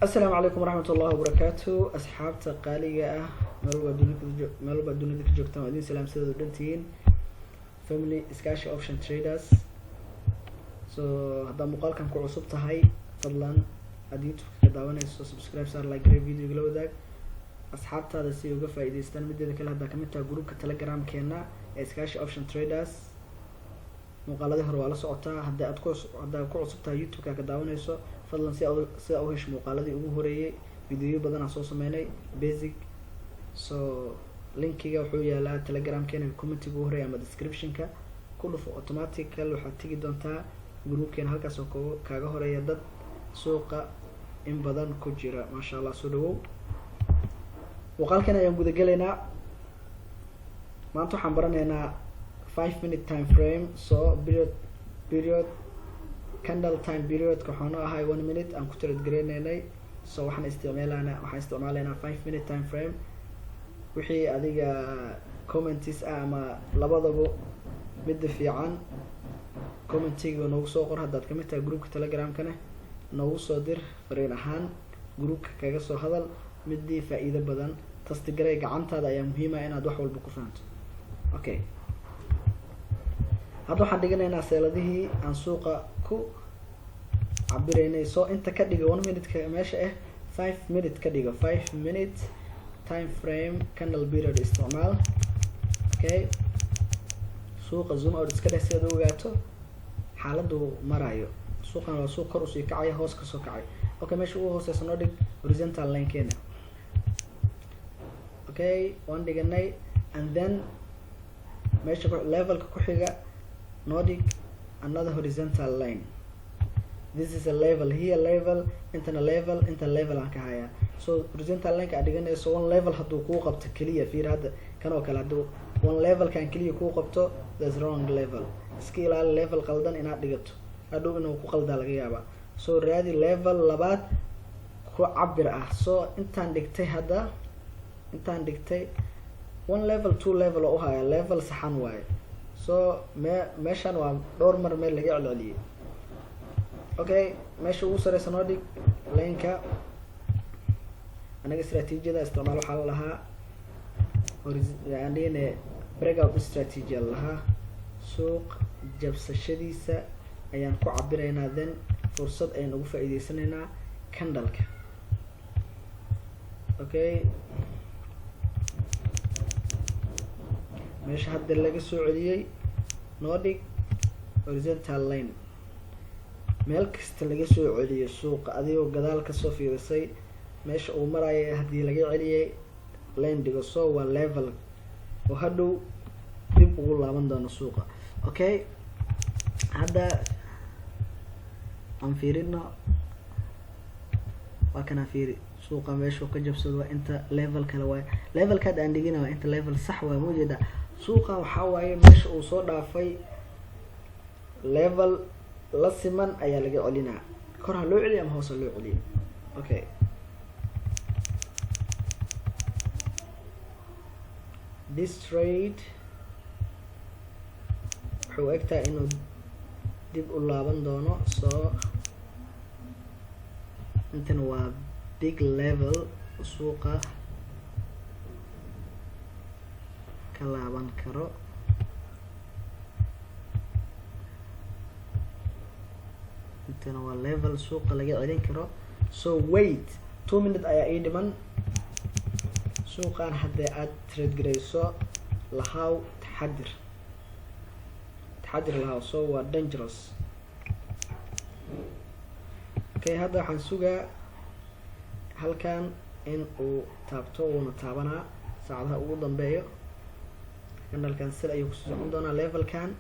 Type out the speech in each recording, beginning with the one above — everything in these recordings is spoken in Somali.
Asalaamu calaykum waraxmat ullahi wabarakaatu. Asxaabta qaaliga ah, meel walba dunida ka joogtaan, waa idin salaamsadooda dhantihiin, family Iskaashi Option Traders. So haddaa muuqaalkan ku cusub tahay, fadlan aad YouTube-ka ka daawanayso, subscribe saar, like garee, videoga la wadaag asxaabtaada si ay uga faa'iidaystaan. Mideeda kale, haddaa kamid tahay groupka Telegramkeena ee Iskaashi Option Traders, muuqaaladii hore waa la socotaa. Hadda aad ku haddaa ku cusub tahay YouTube-ka ka daawanayso, fadlan si aa u hesho muuqaaladii ugu horeeyey, videoyo badan aan soo sameynay basic. So linkiga wuxuu yaalaa Telegramkeena commentiga ugu horeeya ama descriptionka ku dhufo. Automatical waxaad tegi doontaa groupkeena, halkaas oo kaaga horeeya dad suuqa in badan ku jira, maasha Allah. Soo dhawow, muuqaalkan ayaan gudagelaynaa. Maanta waxaan baranaynaa 5 minute time frame. So period candle time periodka waxaanu ahay 1 minute aan ku trade gareyneynay. So waxaan isticmaaleynaa 5 minute time frame. Wixii adiga comments ah ama labadaba midda fiican, commentiga noogu soo qor. Haddaad kamid tahay groupka Telegramkana, noogu soo dir fariin ahaan, groupka kaga soo hadal. Midii faa-iido badan test garey gacantaada ayaa muhiima inaad wax walba ku fahanto. Okay, hadda waxaan dhiganaynaa seeladihii aan suuqa ku cabireynay. So inta ka dhiga 1 minute-ka meesha ah, 5 minute ka dhigo, 5 minute time frame candle period isticmaal. Okay, suuqa zoom out iska dheh si aad u ogaato xaaladdu marayo. Suuqan waa suuq kor usii kacaya, hoos kasoo kacay. Okay, meesha ugu hooseysa noo dhig horizontal line-keena. Okay, waan dhiganay. And then meesha levelka ku xiga noo dhig another horizontal line. This is a level here, level intana, level inta, level aan ka hayaa. So horizontal line-ka aad dhiganayso, one level hadduu kuu qabto keliya, fiir hadda kan oo kale, hadduu one levelkan keliya kuu qabto, that's wrong level. Iska ilaali level qaldan inaad dhigato, hadhow inuu ku qaldaa laga yaabaa. So raadi level labaad ku cabir ah. So intaan dhigtay, hadda intaan dhigtay one level, two level oo uhaya, level saxan waaye. So meeshan waa dhowr mar meel laga celceliyey. Okay, meesha ugu sareysa noo dhig lineka. Anaga istraatiijiyada isticmaal waxaa la lahaa aan dhihine breakout strategy la lahaa. Suuq jabsashadiisa ayaan ku cabiraynaa, then fursad ayaan ugu faa'iideysanaynaa candleka. Okay, meesha hadda laga soo celiyey noo dhig horizontal line. Meel kasta laga soo celiyo suuqa, adigoo gadaal kasoo fiirisay meesha uu maraya, haddii laga celiyay, line dhigo. So waa level oo hadhow dib ugu laaban doono suuqa. Okay, hadda aan fiirino. Waa kanaa, fiiri suuqa meeshuu ka jabsado, waa inta level kale waay. Levelkaad aan dhigina waa inta, level sax waay. Ma ujeeda? Suuqa waxaa waaye meesha uu soo dhaafay level la siman ayaa laga celinaa. Kor ha loo celiyo ama hoos ha loo celiyo. Okay, this trade wuxuu egtahay inuu dib u laaban doono. So intan waa big level suuqa ka laaban karo. Intana waa level suuqa laga celin karo. So wait, 2 minute ayaa ii dhiman. Suuqan haddii aad trade garayso, lahaw taxadir, taxadir lahaw. So waa dangerous. Okay, hadda waxaan sugaa halkan in uu taabto, wuuna taabanaa saacadaha ugu dambeeyo. Candlekan sell ayuu kusoo socon doonaa, levelkan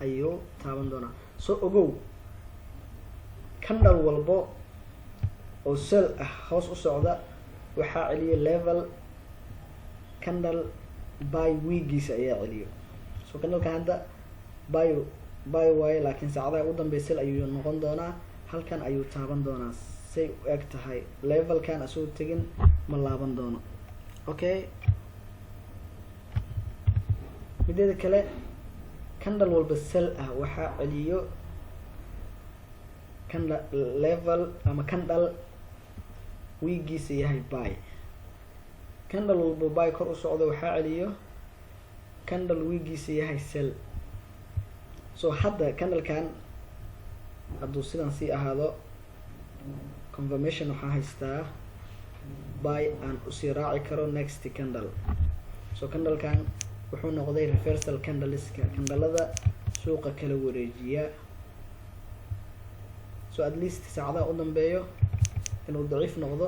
ayuu taaban doonaa. So ogow, candle walbo oo sell ah hoos u socda waxaa celiyo level candle buy wickgiisa ayaa celiyo. So candlekan hadda buy waaye, laakiin saacadaha ugu dambeya sell ayuu noqon doonaa, halkan ayuu taaban doonaa. Say u eg tahay, levelkan asagoo tegin ma laaban doono. Okay, mideeda kale, candle walba sell ah waxaa celiyo candle level ama candle Wick-giisa yahay buy. Candle walba buy kor u socdo waxaa celiyo candle wick-giisa yahay sell. So hadda candlekan hadduu sidan sii ahaado, confirmation waxaa haystaa buy aan usii raaci karo next candle. So candlekan wuxuu noqday reversal candleska, candlelada suuqa kala wareejiya. So at least saacadaha u dambeeyo inuu daciif noqdo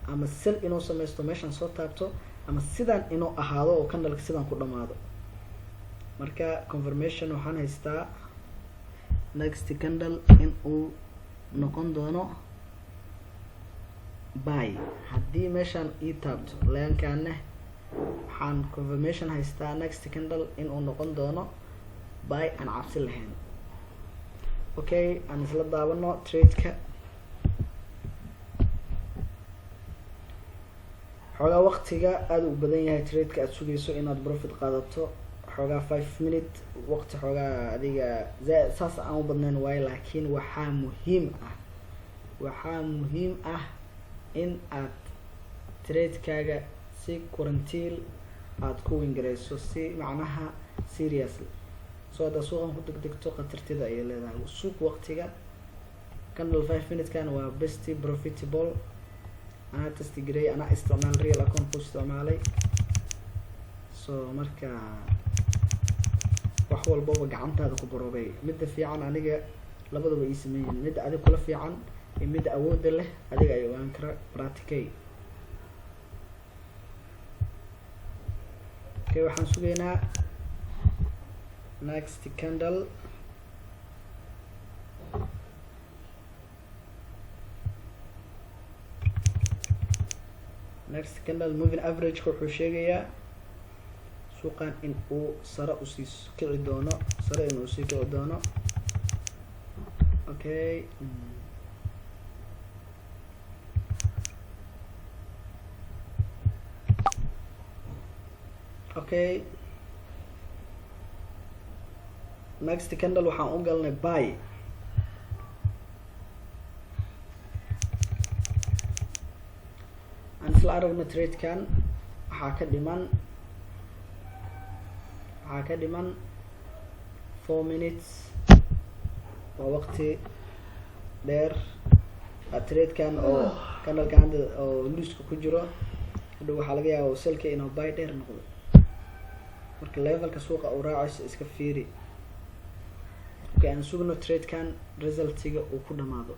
ama sell inuu sameysto, meeshan soo taabto, ama sidan inuu ahaado oo candleka sidan ku dhamaado. Marka confirmation waxaan haystaa next candle in uu noqon doono buy. Haddii meeshaan ii taabto line-kaane, waxaan confirmation haystaa next candle in uu noqon doono buy aan cabsi lahayn. Okay, aan isla daawano trade-ka. Xoogaa waqtiga aada u badan yahay trade-ka aada sugayso inaad profit qaadato, xoogaa 5 minute waqti, xoogaa adiga saas aan u badnayn waayo. Laakiin waxaa muhiim ah in aad trade-kaaga si quarantiil aada ku wingareyso, si macnaha seriously. So haddaa suuqan ku degdegto, khatarteeda ayay leedahay. Suuq waqtiga candle 5 minute-kan waa best profitable. Anaa test gareey, anaa isticmaal, real account ku isticmaalay. So marka wax walbaba gacantaada ku baroobay. Midda fiican aniga labadaba ii sameeyin, midda adig kula fiican iyo midda awoodda leh adiga ay ogaan kara. Practicay. Okay, waxaan sugaynaa next candle. Next candle moving average-ka wuxuu sheegayaa suuqan in uu sare usii kici doono, sare inuu usii kici doono. Okay, next candle waxaan u galnay buy. Aan isla aragno trade-kan. Waxaa ka dhiman 4 minutes, waa waqti dheer. Trade-kan oo candlekan hadda oo loss-ka ku jiro, hadhow waxaa laga yaaba sell-ka inuu buy dheer noqdo. Marka levelka suuqa uu raacayso iska fiiri. Okay, aan sugno trade-kan resultiga uu ku dhamaado.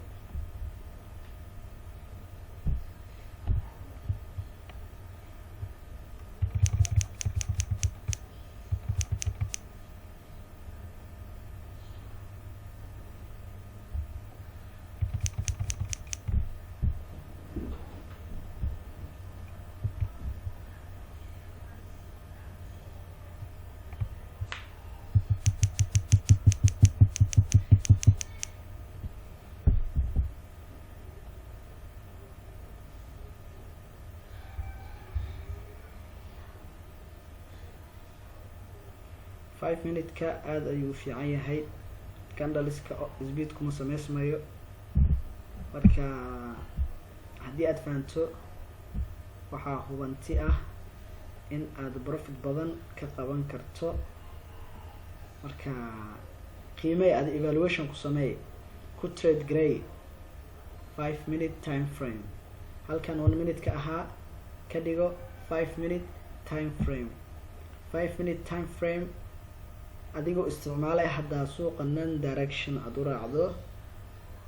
5 minute-ka aada ayuu u fiican yahay, candleska speed kuma sameysmayo. Marka haddii aad fahanto, waxaa hubanti ah in aad profit badan ka qaban karto. Marka qiimey aad evaluation ku sameey, ku trade garee 5 minute time frame. Halkan 1 minute ka ahaa ka dhigo 5 minute time frame. 5 minute time frame adigoo isticmaalay, haddaa suuqa non direction aada u raacdo,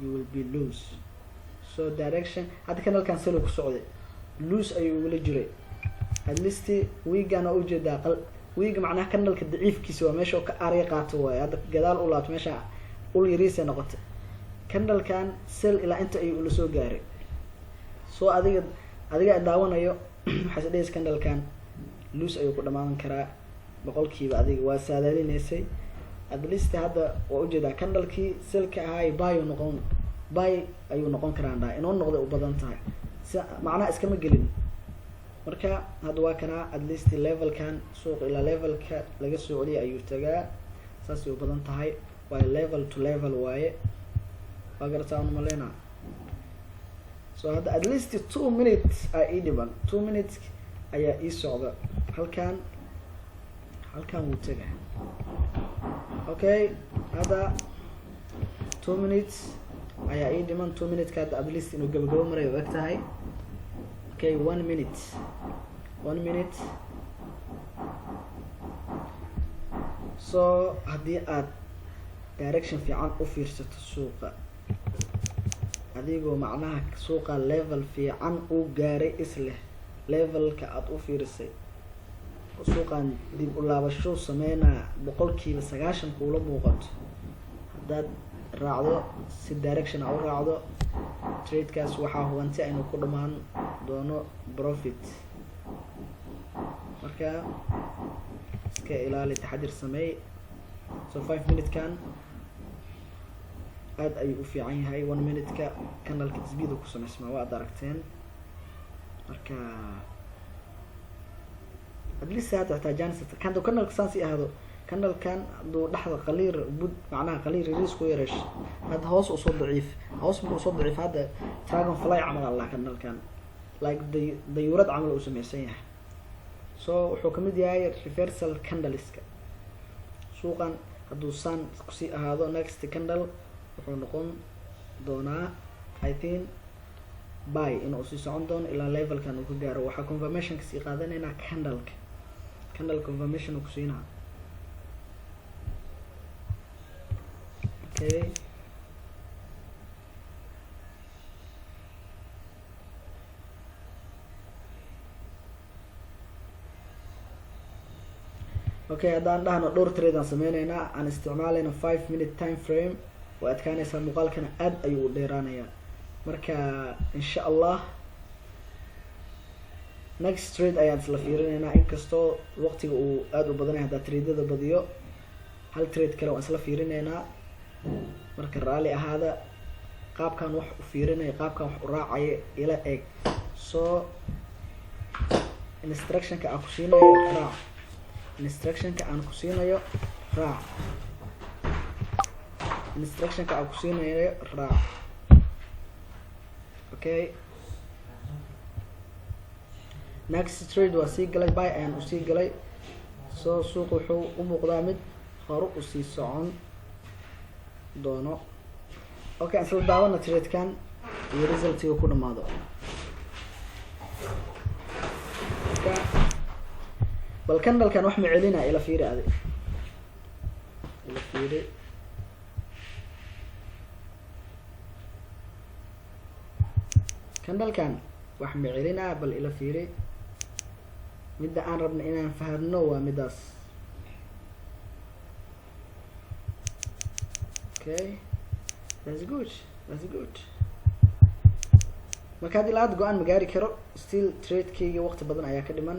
you will be lose. So direction hadda candlekan sell ku socday, loss ayuu ugula jiray. At least wick-gan waa ujeedaa, qal wick-ga macnaha candleka daciifkiisa waa meesha ka arya qaato waaye. Hadda gadaal u laabto, meesha ul yariisay noqotay. Candlekan sell ilaa inta ayuu ula soo gaaray. So adiga daawanayo, waxaa is dhehaysa candlekan loss ayuu ku dhamaadan karaa boqolkiiba. Adiga waa saadaalinaysay. At least hadda waa ujeedaa candlekii sell-ka ahaay buy noqon, buy ayuu noqon karaan dhaa inoo noqday u badan tahay, si macnaha iskama gelin. Marka hadda waa kanaa, at least levelkan suuq ilaa levelka laga soo celiyay ayuu tagaa, saasay u badan tahay. Waayo level to level waaye, waa garataa un maleyna. So hadda at least 2 minutes aa ii dhiban, 2 minutes ayaa ii socda. Halkan wuu tega. Okay, hadda 2 minutes ayaa ii dhiman. 2 minute-ka hadda at least inuu gabagabo maray u eg tahay. Okay, 1 minute, 1 minute. So haddii aad direction fiican u fiirsato suuqa, adigoo macnaha suuqa level fiican uu gaaray isleh, levelka aada u fiirisay suuqan dib u laabashuu sameynaa 90% kuula muuqato, haddaad raacdo si direction a u raacdo tradekaas, waxaa hubanti inuu ku dhamaan doono profit. Marka iska ilaali, taxadir sameey. So 5 minute-kan aada ayuu u fiican yahay. 1 minute-ka candleka speed ku sameysmaa, waad aragteen. Marka at least hadda hataa chance kan candleka saan si ahaado, candlekan hadduu dhexda qaliir bud, macnaha qaliir riis ku yareesh, hadda hoos usoo daciif, hoos markuu usoo daciif, hadda dragon fly camal allah, candlekan like day dayuurad camal uu sameysan yahay. So wuxuu kamid yahay reversal candleska. Suuqan hadduu saan kusii ahaado, next candle wuxuu noqon doonaa, I think, buy inuu sii socon doono ilaa levelkan uu ka gaaro. Waxaa confirmation kasii qaadanaynaa candleka, candle confirmation uu kusiinaa. Okay, okay, haddaan dhahno dhowr trade aan sameyneynaa, aan isticmaalayno 5 minute time frame, way adkaanaysaa, muuqaalkana aad ayuu u dheeraanayaa. Marka insha Allah next trade ayaan isla fiirineynaa, inkastoo waqtiga uu aada u badanaya. Haddaa tradeada badiyo, hal trade kale waan isla fiirineynaa. Marka raalli ahaada, qaabkan wax u fiirinaya, qaabkan wax u raacaya ila eg. So instructionka aan ku siinayo raac, instructionka aan ku siinayo raac, instructionka aan ku siinayo raac. Okay, next trade waa sii galay, buy ayaan usii galay. So suuq wuxuu u muuqdaa mid hore usii socon doono. Okay, aan isla daawano tradekan iyo resultiga ku dhamaado. Marka bal candlekan wax ma celina? Ila fiiri, adi ila fiiri. Candlekan wax ma celinaa? Bal ila fiiri. Midda aan rabna inaan fahamno waa midaas. Okay, that's good, that's good. Marka haddii la hadda go-aan ma gaari karo, still tradekeyga waqti badan ayaa ka dhiman.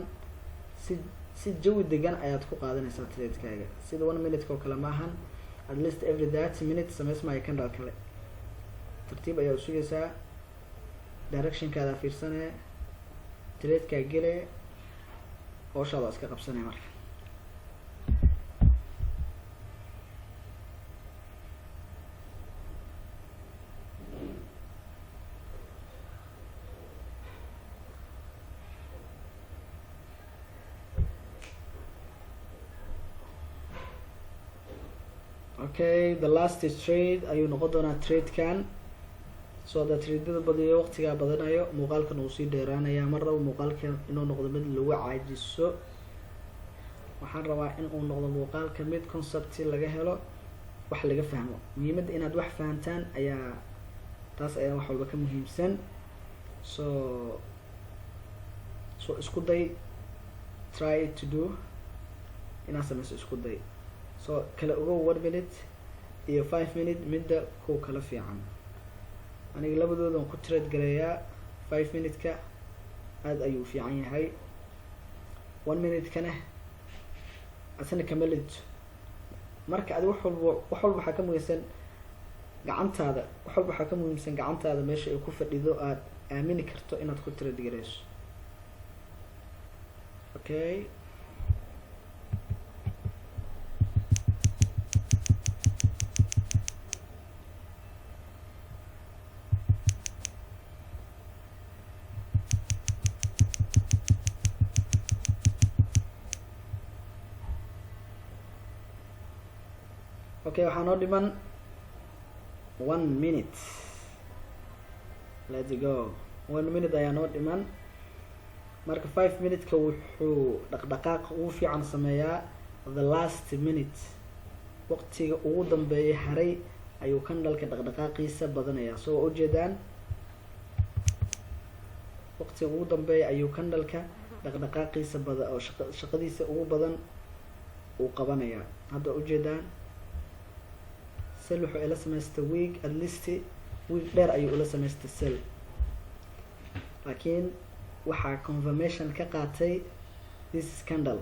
Si jawi degan ayaad ku qaadanaysaa tradekaaga. Sida 1 minute oo kale ma ahan. At least every 30 minutes sameysmaayo candle kale. Tartiib ayaa usugaysaa, directionkaada fiirsanee, tradekaa gele, hooshaada iska qabsanaya. Marka okay, the last trade ayuu noqon doonaa tradekan. So haddaa tradeada badiyo, waqtigaa badanayo, muuqaalkan uu sii dheeraanaya. Mar rabo muuqaalkan inuu noqdo mid lagu caajiso. Waxaan rabaa in uu noqdo muuqaalka mid concept laga helo, wax laga fahmo. Muhiimadda inaad wax fahantaan ayaa, taas ayaa wax walba ka muhiimsan. So isku day, try to do, inaad sameyso isku day. So kala ogow 1 minute iyo 5 minute midda ku kala fiican. Aniga labadoodan ku trade gareeyaa. 5 minute-ka aada ayuu fiican yahay, 1 minute-kana asna kama lidto. Marka adi wax walba waxaa ka muhiimsan gacantaada, wax walba waxaa ka muhiimsan gacantaada meesha ay ku fadhido, aada aamini karto inaad ku trade gareyso. Okay, Okay, waxaa noo dhiman one minute. Let's go. One minute ayaa noo dhiman. Marka 5 minute-ka wuxuu dhaqdhaqaaq ugu fiican sameeyaa the last minute, waqtiga ugu dambeeya haray ayuu candle-ka dhaqdhaqaaqiisa badanaya. So waa ujeedaan, waqtiga ugu dambeeya ayuu candle-ka dhaqdhaqaaqiisa bada oo shaqadiisa ugu badan uu qabanayaa. Hadda ujeedaan, sell wuxuu ila samaystay wick, at least wick dheer ayuu ila samaystay sell, laakiin waxaa confirmation ka qaatay this candle.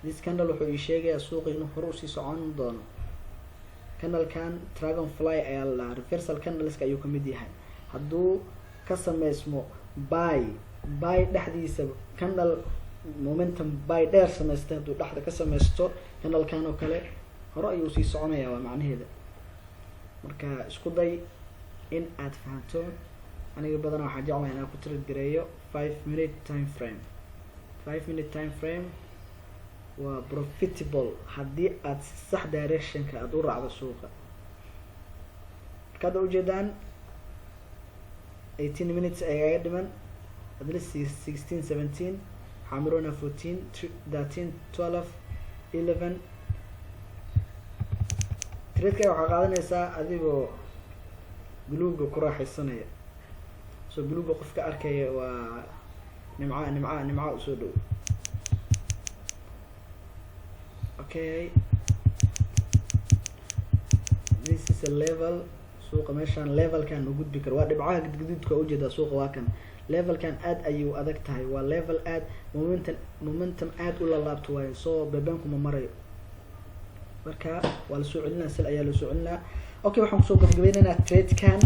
This candle wuxuu ii sheegayaa suuqa inuu hore usii socon doono. Candle-kan dragon fly ayaa la dhahaa, reversal candleska ayuu kamid yahay. Hadduu ka sameysmo buy dhexdiisa, candle momentum buy dheer samaystay hadduu dhexda ka sameysto candle-kan oo kale, hore ayuu sii soconaya, waa macnaheeda. Marka isku day in aad fahanto. Aniga badanaa waxaa jeclahay inaan ku trade gareeyo 5 minute time frame. 5 minute time frame waa profitable haddii aad si sax directionka aada u raacdo suuqa. Marka hadda ujeedaan, 18 minutes ayagaga dhiman, at least 16, 17, waxaa marona 14, 13, 12, 11. Tradeka waxaa qaadanaysaa adigoo buluuga ku raaxaysanaya. So buluuga qofka arkaya waa nimca, nimca, nimca usoo dhow. Okay, this is a level. Suuqa meeshaan levelkan u gudbi karo waa dhibcaha gadgaduudka. Ujeedaa, suuqa waa kan levelkan aad ayuu adag tahay. Waa level aad momentum aad u lalaabto waayo. So beebeenkuma marayo. Marka waa lasoo celinaa, sell ayaa lasoo celinaa. Okay, waxaan kusoo gabagabeyneynaa tradekan.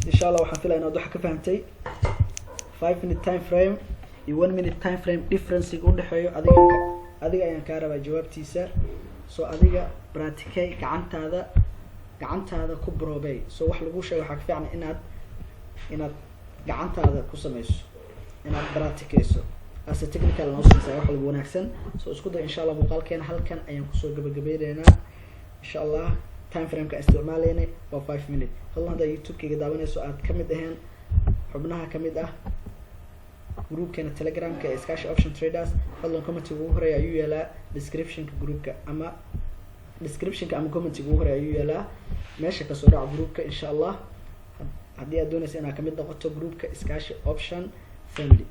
Insha Allah waxaan filaya inaad waxa ka fahamtay 5 minute time frame iyo 1 minute time frame differencega udhexeeyo. Adiga ayaan kaa rabaa jawaabtiisa. So adiga practicay, gacantaada ku brobey. So wax lagu sheego waxaa ka fiican inaad gacantaada ku sameyso, inaad practicayso as a technical noo sameysa wax walba wanaagsan. So isku day, insha Allah. Muuqaalkeena halkan ayaan kusoo gabagabeyneynaa, insha Allah. Time frameka isticmaaleynay waa 5 minute. Fadlan, haddaa YouTube-kayga daawanayso, aad kamid aheen xubnaha kamid ah groupkeena Telegramka ee Iskaashi Option Traders, fadlan commentiga ugu horeeya ayuu yaalaa, descriptionka groupka ama descriptionka ama commentiga ugu horeeya ayuu yaalaa. Meesha kasoo dhaca groupka, insha Allah, haddii aad doonaysa inaad kamid noqoto groupka Iskaashi Option Family.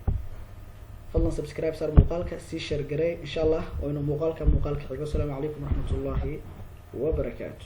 Fadlan subscribe saar muuqaalka, sii share garey, insha Allah. Waynu muuqaalka xigo. Asalaamu calaykum waraxmat ullahi wabarakaatu.